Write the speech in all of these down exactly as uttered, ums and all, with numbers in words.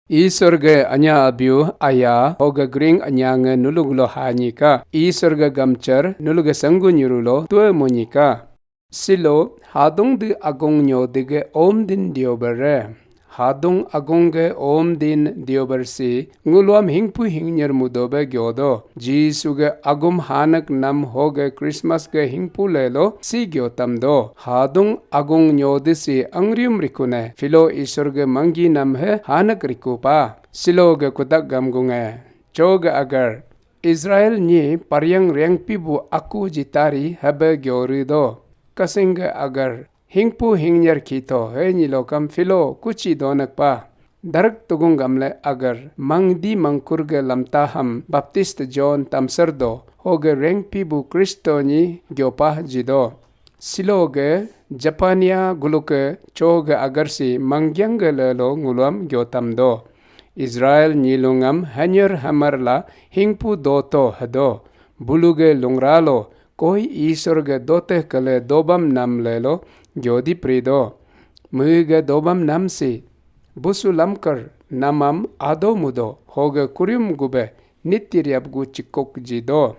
Isor ge anya abiu aya hoge gring anya nge nulug lo hanyika. Isor ge gamchar nulug sanggu nyuru lo tue munyika. Silo hadung de agung nyo de ge om din diober re. Hadung agung ge om din diober si nguluam hingpu hingnyer mudobe gyodo. Jisu ge agum hanak nam hoge Christmas ge hingpu lelo si gyotam do. Hadung agung nyo de si angrium rikune. Filo Isor ge manggi nam he hanak rikupa. Silo ge kudak gamgunge. Cho ge agar. Israel nyi pariang rengpi bu aku jitari hebe gyori do. Kasing ge agar. Hingpu hingnyer kito he nyilokam filo kuchi donak pa. Darak tugung gamle agar mangdi mangkur ge lamta ham Baptist John tamsar do hoge rengpi bu Kristo nyi gyopa jido. Silo ge Japania guluke cho ge agar si manggyang ge lelo nguluam gyotam do. Israel nyilungam hanyar hamar la hingpu doto hedo. Bulu ge lungra lo koi Isor ge doteh kele dobam nam lelo gyodi prido. Mui ge dobam nam si busu lamkar namam ado mudo hoge kurium gube niti riap gu chikok jido.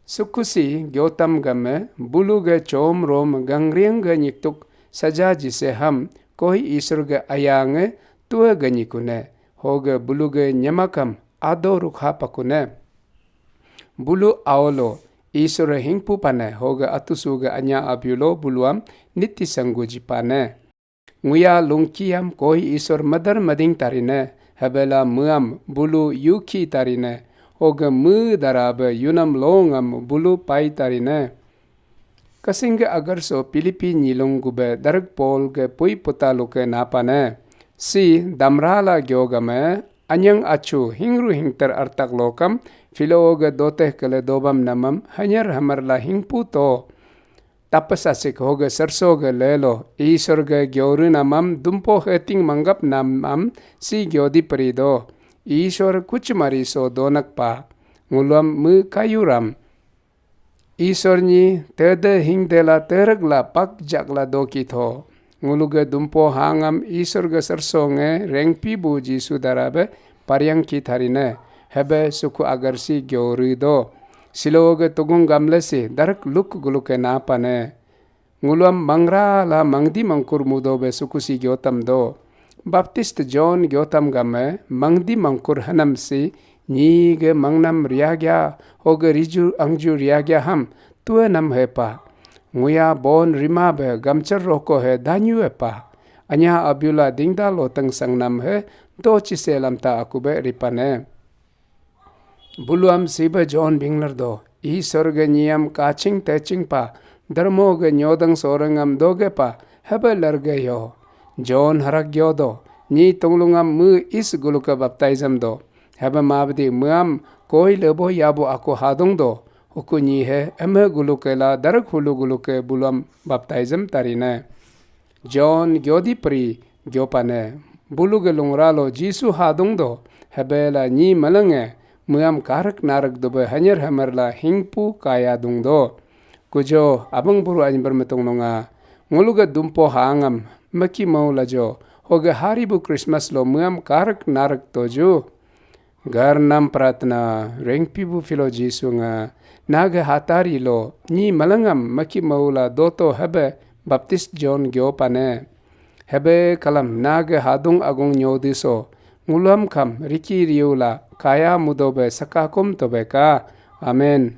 Sukusi gyotam game bulu ge chom rom gangriang ge nyiktuk saja jise ham koi Isor ge ayange tua ge nyikune hoge bulu ge nyemakam ado rukha pakune. Bulu aolo Isor hingpu pane hoge atusu ge anya abiulo buluam niti sanggu jipane. Nguya lungkiam koi Isor madar mading tarine, hebela muam bulu yuki tarine, hoge mu darabe yunam longam bulu pai tarine. Kasing ge agar so Philippi nyilung gube darak Paul ge pui puta luke napane. Si damra la gyogame anyang achu hingru hingter artak lokam filo ge doteh kele dobam namam hanyar hamar la hingpu to. Tapasasik hoge serso ge lelo Isor ge gyoru namam dumpo heting manggap namam si gyodi perido. Isor kuchumari so donak pa. Nguluam mu kayuram. Isor nyi tede hingdela terek la pak jak la doki tho. Ngulu ge dumpo hangam Isor ge serso nge rengpi bu Jisu darabe pariang ki tharine. Hebe suku agar si gyoru do. Silo ge tugung gamle si darak luk guluke napane. Nguluam mangra la mangdi mangkur mudo be sukusi gyotam do. Baptist John gyotam game mangdi mangkur hanam si nyi ge mangnam riagya hoge riju angju riagya ham tua nam hepa. Nguya bon rima be gamchar roko he danyu hepa. Anya abula dingda loteng sangnam he do chise lamta aku be ripane. Buluam sibe John binglar do, Isor ge nyiam kaching teching pa, dermo ge nyodang sorengam doge pa, hebe lerge yo. John harak gyo do, nyi tunglungam mu is guluke baptism do. Hebe mabdi muam koi lebo yabu aku hadung do, huku nyi he eme guluke la darak hulu guluke buluam baptism tarine. John gyodi pri gyopane. Bulu ge lungra lo Jisu hadung do. Hebela nyi malenge. Muam karak narak dube hanyar hamar la hingpu kaya dung do. Kujo abang buru anyi bermetung nonga. Ngulu ge dumpo hangam. Meki mau lajo. Hoge hari bu Christmas lo muam karak narak toju. Garnam pratna rengpi bu filo Jisu nga, nage hatari lo, nyi malangam maki maula doto hebe Baptist John gyo pane. Hebe kalam nage hadung agung nyodi so, ngulam kam riki riula kaya mudobe sakakum tobe ka. Amen.